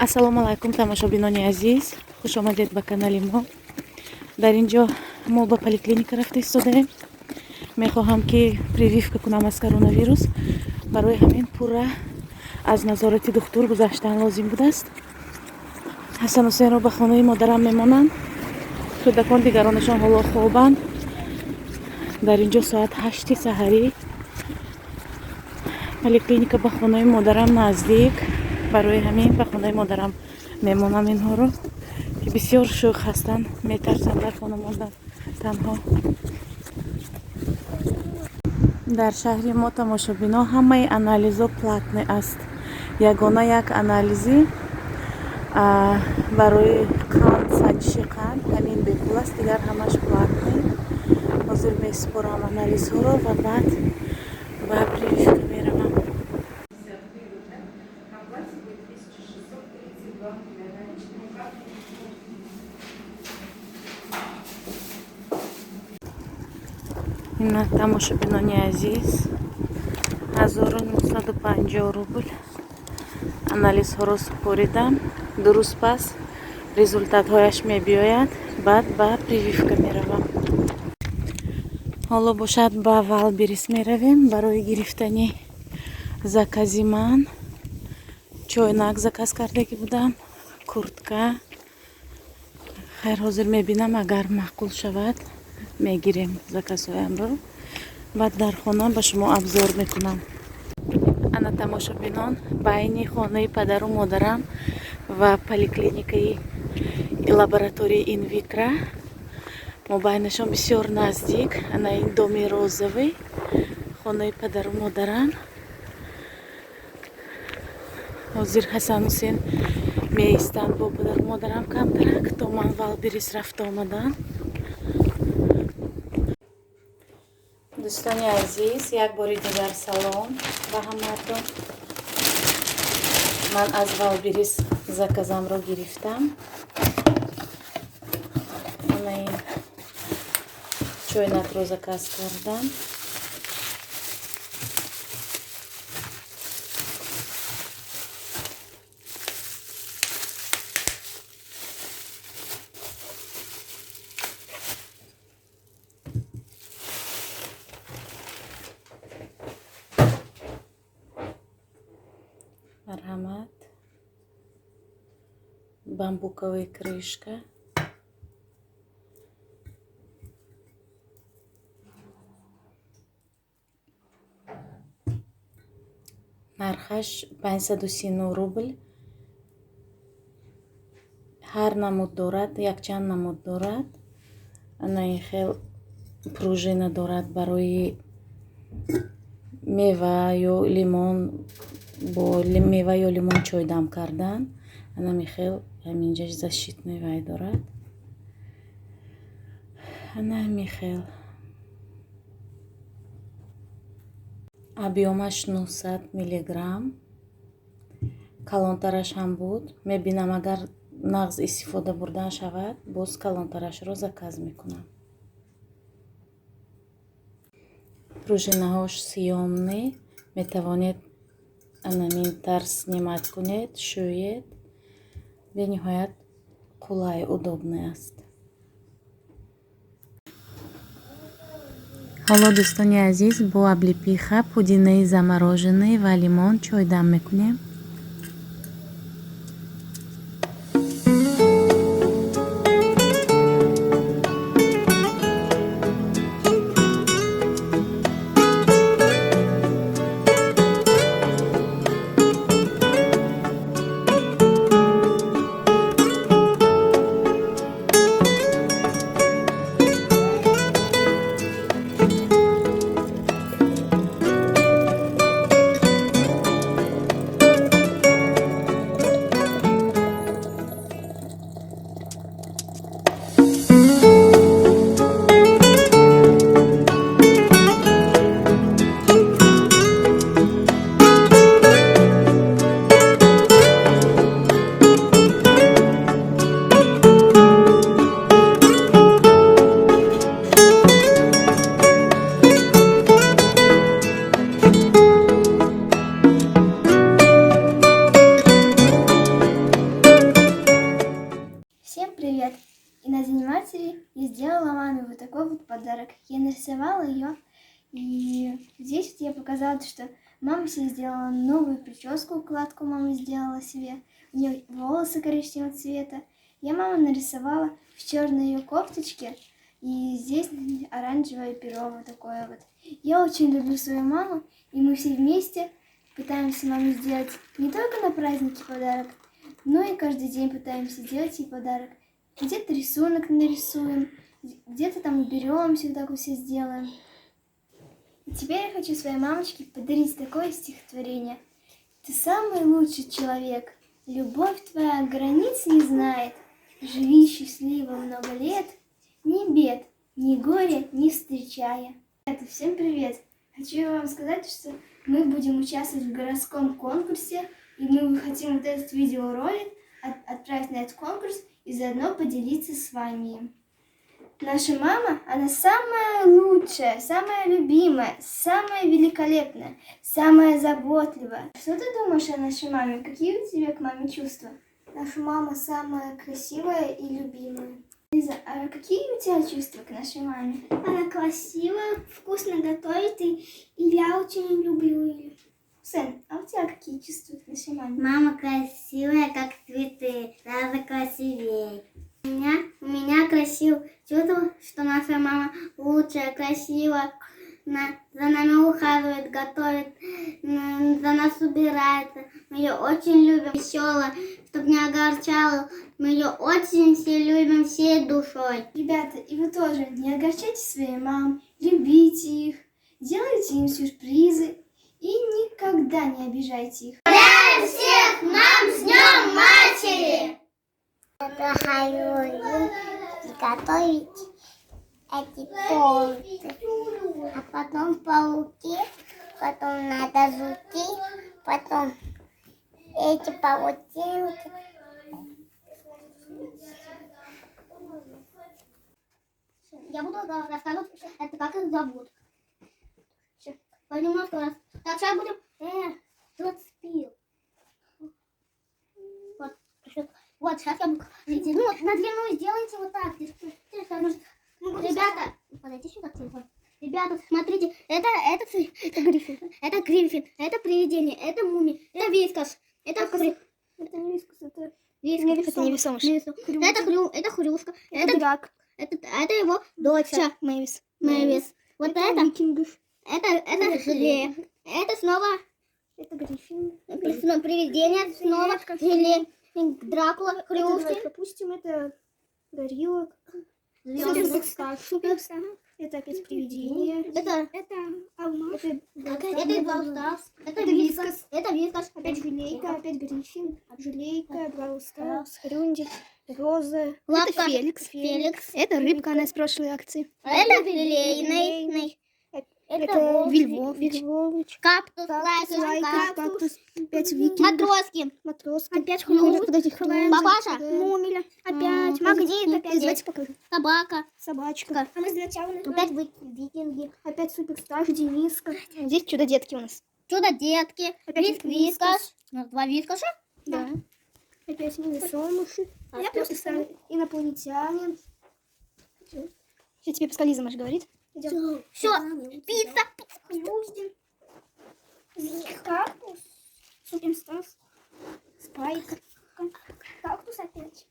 Ассалому алайкум, тамошобинони азиз, хуш омадед ба канали мо. Дар ин ҷо мо ба поликлиника рафта истодаем. Мехоҳам, ки прививка кунам аз коронавирус. Барои ҳамин пурра аз назорати духтур гузаштан лозим будааст. Ҳасан Ҳусейнро ба хонаи модарам мемонанд. Кӯдакон дигаронашон ҳоло хобанд. Дар ин ҷо соат 8 саҳарӣ. Поликлиника ба хонаи модарам наздик. Барои ҳамин ба хонаи модарам мемонам инҳоро, ки бисёр шӯх ҳастанд, метарсанд дар хона мондан танҳо. Дар шаҳри мо, тамошобино, ҳамаи анализо платный аст. Ягона як анализи барои қанд, санҷиши қанд, ҳамин бепул аст, дигар ҳамаш платный. Ҳозир месупорам анализҳоро ва баъд ба прививка меравам. К оплате будет 1632 рубля. Наличными картой. Ина, тамошобинони азиз, 1950 рубл анализҳоро супоридам. 2 рӯз пас результатҳояш мебиёяд, баъд ба прививка меравам. Ҳоло бошад, ба Вайлдберриз меравем барои гирифтани закази ман. Чойнак заказ кардагӣ будам, куртка. Хайр, ҳозир мебинам, агар маъқул шавад, мегирем заказҳоямро, баъд дар хона ба шумо обзор мекунам. Ана, тамошобинон, байни хонаи падару модарам ва поликлиникаи лабораторияи Инвитро мобайнашон бисёр наздик. Ана ин доми розовый, хонаи падару модарам. Ҳозир Ҳасан Ҳусен меистанд бо падару модарам камтарак, то ман Вайлдберриз рафта омадам. Дӯстони азиз, як бори дигар салом ба ҳамаатон. Ман аз Вайлдберриз заказамро гирифтам. Ана ин чойнакро заказ кардам. Марҳамат, бамбуковая крышка. Нархаш 539 рубл. Ҳар намуд дорад, якчанд намуд дорад. Ана ин хел пружина дорад барои мева ё лимон, бо мева ё лимон чой дам кардан. Анами хел ҳаминҷаш защитный вай дорад. Ана ҳамин хел. Объёмаш 900 миллиграмм. Калонтараш ҳам буд. Мебинам, агар нағз истифода бурдан шавад, боз калонтарашро заказ мекунам. Пружинаҳош съёмный, метавонед анамин тарз снимать кунед, шӯед. Бениҳоят қулай, удобный аст. Ҳоло, дӯстони азиз, бо облепиха, пудинаи замороженный ва лимон чой дам мекунем. Матери я сделала маме вот такой вот подарок. Я нарисовала ее, и здесь вот я показала, что мама себе сделала новую прическу, укладку мама сделала себе. У нее волосы коричневого цвета. Я маму нарисовала в черной ее кофточке, и здесь оранжевое перо вот такое вот. Я очень люблю свою маму, и мы все вместе пытаемся маме сделать не только на праздники подарок, но и каждый день пытаемся сделать ей подарок. Где-то рисунок нарисуем, где-то там уберемся, вот так вот все сделаем. И теперь я хочу своей мамочке подарить такое стихотворение. Ты самый лучший человек, любовь твоя границ не знает. Живи счастливо много лет, ни бед, ни горя не встречая. Это всем привет! Хочу вам сказать, что мы будем участвовать в городском конкурсе, и мы хотим вот этот видеоролик отправить на этот конкурс и заодно поделиться с вами. Наша мама, она самая лучшая, самая любимая, самая великолепная, самая заботливая. Что ты думаешь о нашей маме? Какие у тебя к маме чувства? Наша мама самая красивая и любимая. Лиза, а какие у тебя чувства к нашей маме? Она красивая, вкусно готовит, и я очень люблю ее. Сын, а у тебя какие чувства к нашей маме? Мама красивая, как цветы, даже красивее. У меня красиво чувство, что наша мама лучшая, красивая, за нами ухаживает, готовит, за нас убирается. Мы ее очень любим, веселая, чтобы не огорчала. Мы ее очень все любим, всей душой. Ребята, и вы тоже не огорчайте своих мам, любите их, делайте им сюрпризы и никогда не обижайте их. Поздравляем всех мам с Днем Матери! Я готовить эти торты, а потом пауки, потом надо жуки, потом эти паутинки. Я буду рассказывать, это как их зовут. Понемножку раз. Так, сейчас будем... Зацепил. Вот, вот, сейчас я буду... Ну, на длину сделайте вот так. Ребята, подойди сюда к телефону. Ребята, смотрите, это Гриффин, это Гриффин, это привидение, это мумия, это Вискас, это Это не Вискас, это Вискас, это невесомыш. Это Хрюшка, это Драк, это его дочь Мэвис. Мэвис. Вот это Викингов. Это желе. Это снова Это Гриффин. Привидение, снова желе. Дракула, Хрюшки. Пропустим, это горилла. Суперстар. Суперстар. Это опять привидение. Это алмаз. Это Brawl Stars. Это Вискас. Это Вискас. Опять желейка, опять Гриффин. Желейка, Brawl Stars, Хрюндик, Роза. Лапка. Это Феликс. Феликс. Это рыбка, она из прошлой акции. Это желейный. Это Вильвович. Кактус, лайкус, кактус. Опять викинг. Матроски. Матроска. Опять Хрюндик. Подожди, Хрюндик. Папаша. Мумиля. Опять. Магнит. Опять. Давайте покажу. Собака. Собачка. А мы сначала опять викинги. Опять Суперстар, Дениска. Здесь чудо-детки у нас. Чудо-детки. Опять Вискас. У нас два Вискаса. Да. Опять невесомыши. Я просто инопланетянин. Сейчас тебе пускай Лиза, Маша, говорит. Все. Пицца. Кактус. Суперстар. Спайк. Кактус опять.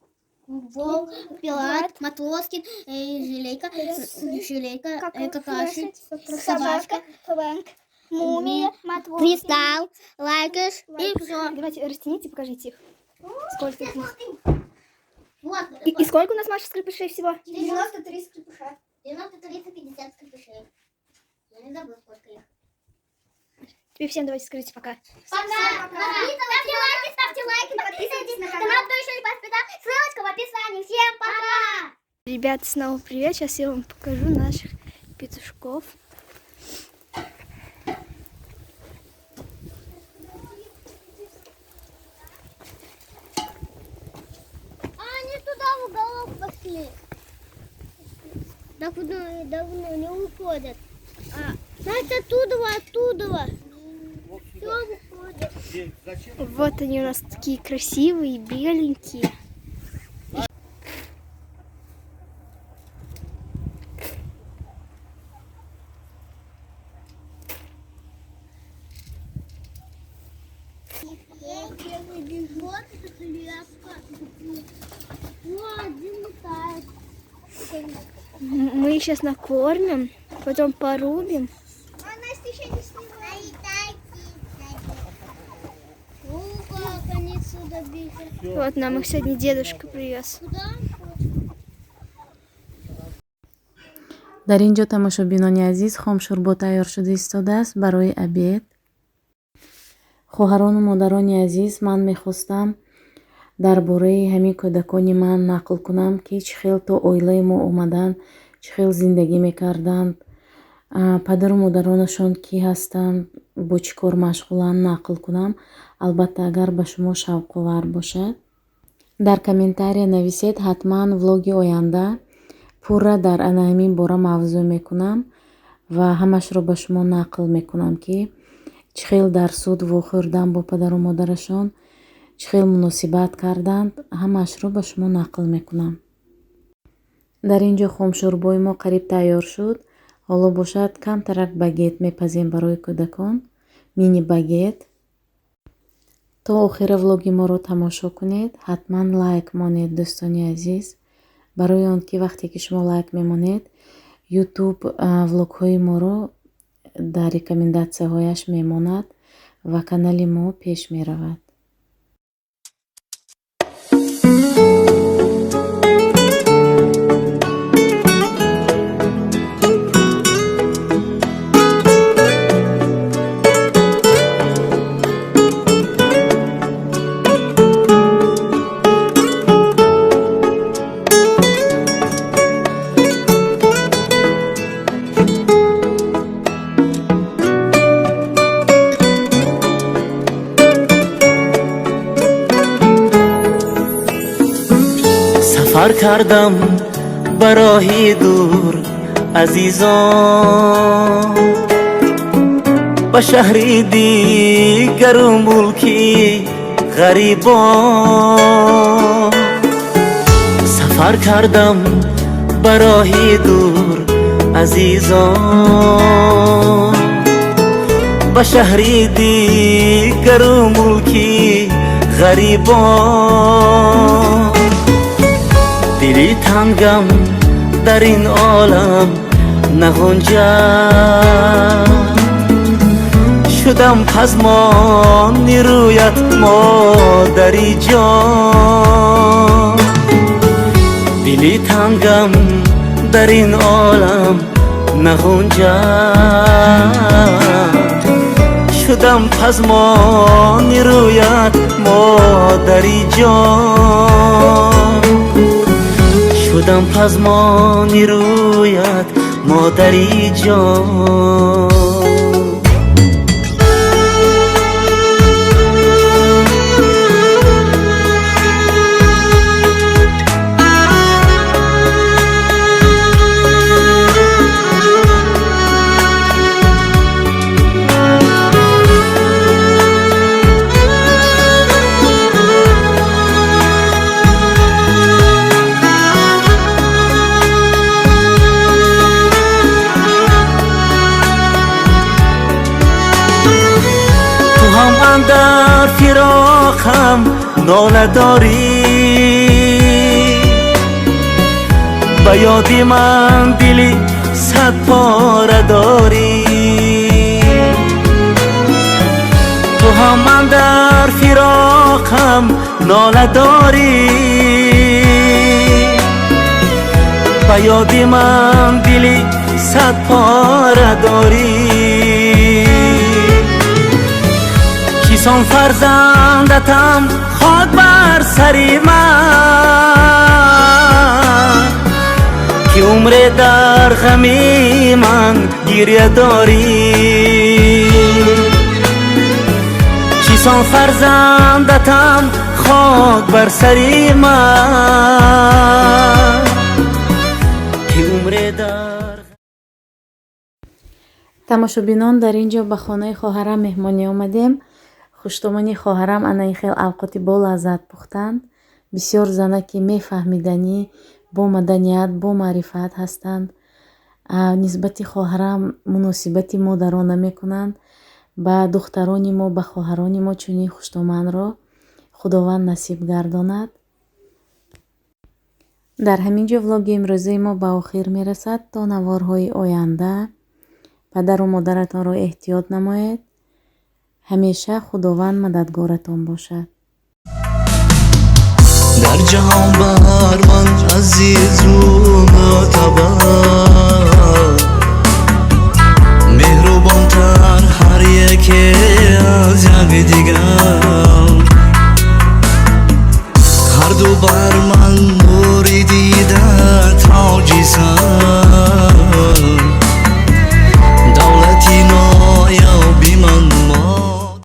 Волк, Пилат, Матроскин, Желейка, Желейка, Какаши, Собачка, Фрэнк, Мумия, Матроскин. Кристалл, Лайкаш и все. Давайте растяните, покажите их. Сколько их у нас? Вот. И сколько у нас, Маша, скрепышей всего? 93 скрепыша. 93, 50 скрепышей. Я не забыла, сколько их. Теперь всем давайте скажите пока. Пока! Ставьте лайки, ставьте лайки, подписывайтесь на канал, кто еще не подписался. Ссылочка в описании. Всем пока! Ребят, снова привет. Сейчас я вам покажу наших петушков. А они туда в уголок пошли. Давно, давно не уходят. А, значит, оттуда, оттуда. Все уходят. Вот они у нас такие красивые, беленькие. Мы их сейчас накормим, потом порубим. А Настя еще не снимала. Как они отсюда бегают. Вот нам их сегодня дедушка привез. Дар ин ҷо, тамошобинони азиз, хомшӯрбо тайёр шуда истодааст барои обед. Хоҳарону модарони азиз, ман мехостам дар бораи ҳамин кӯдакони ман нақл кунам, ки чӣ хел то оилаи мо омаданд, чӣ хел зиндагӣ мекарданд, падару модаронашон кӣ ҳастанд, бо чӣ кор машғуланд, нақл кунам. Албатта, агар ба шумо шавқовар бошад, дар комментария нависед, ҳатман влоги оянда пурра дар ана ҳамин бора мавзӯъ мекунам ва ҳамашро ба шумо нақл мекунам, ки чӣ хел дар суд вохӯрдам бо падару модарашон, чӣ хел муносибат карданд, ҳамаашро ба шумо нақл мекунам. Дар ин ҷо хомшӯрбои мо қариб тайёр шуд. Ҳоло бошад, камтарак багет мепазем барои кӯдакон, мини багет. То охира влоги моро тамошо кунед, ҳатман лайк монед, дӯстони азиз, барои он ки вақте ки шумо лайк мемонед, Ютуб влогҳои моро дар рекомендатсияҳояш мемонад ва канали мо пеш меравад. Сафар кардам ба роҳи дур, азизон, ба шаҳри дигару мулки ғарибон. Сафар кардам ба роҳи дур, азизон, ба шаҳри дигару мулки ғарибон. Дили тангам дар ин олам нағунҷад, шудам пазмони рӯят, модари ҷон. Дили тангам дар ин олам нағунҷад, шудам пазмони рӯят, модари ҷон. Шудам пазмони рӯят, модари ҷон. Дар фироқам нола дорӣ, ба ёди ман дили сад пора дорӣ. Ту ҳам андар фироқам нола дорӣ, ба ёди ман дили сад пора дорӣ. Чисон фарзандатам хок бар сари ман, ки умре дар ғами ман гиря дорӣ. Чисон фарзандатам хок бар сари ман, ки умре дар. Тамошобинон, дар ин ҷо ба хонаи хоҳарам меҳмонӣ омадем. Хуштомони хоҳарам ана ин хел авқоти бо лаззат пухтанд. Бисёр занаки мефаҳмиданӣ, бо маданият, бо маърифат ҳастанд. Нисбати хоҳарам муносибати модарона мекунанд. Ба духтарони мо, ба хоҳарони мо чунин хуштоманро Худованд насиб гардонад. Дар ҳамин ҷо влоги имрӯзаи мо ба охир мерасад. То наворҳои оянда падару модаратонро эҳтиёт намоед. Ҳамеша Худованд мададгоратон бошад. Дар ҷаҳон бар ман азизу мӯътабар, меҳрубонтар ҳар яке аз якдигар.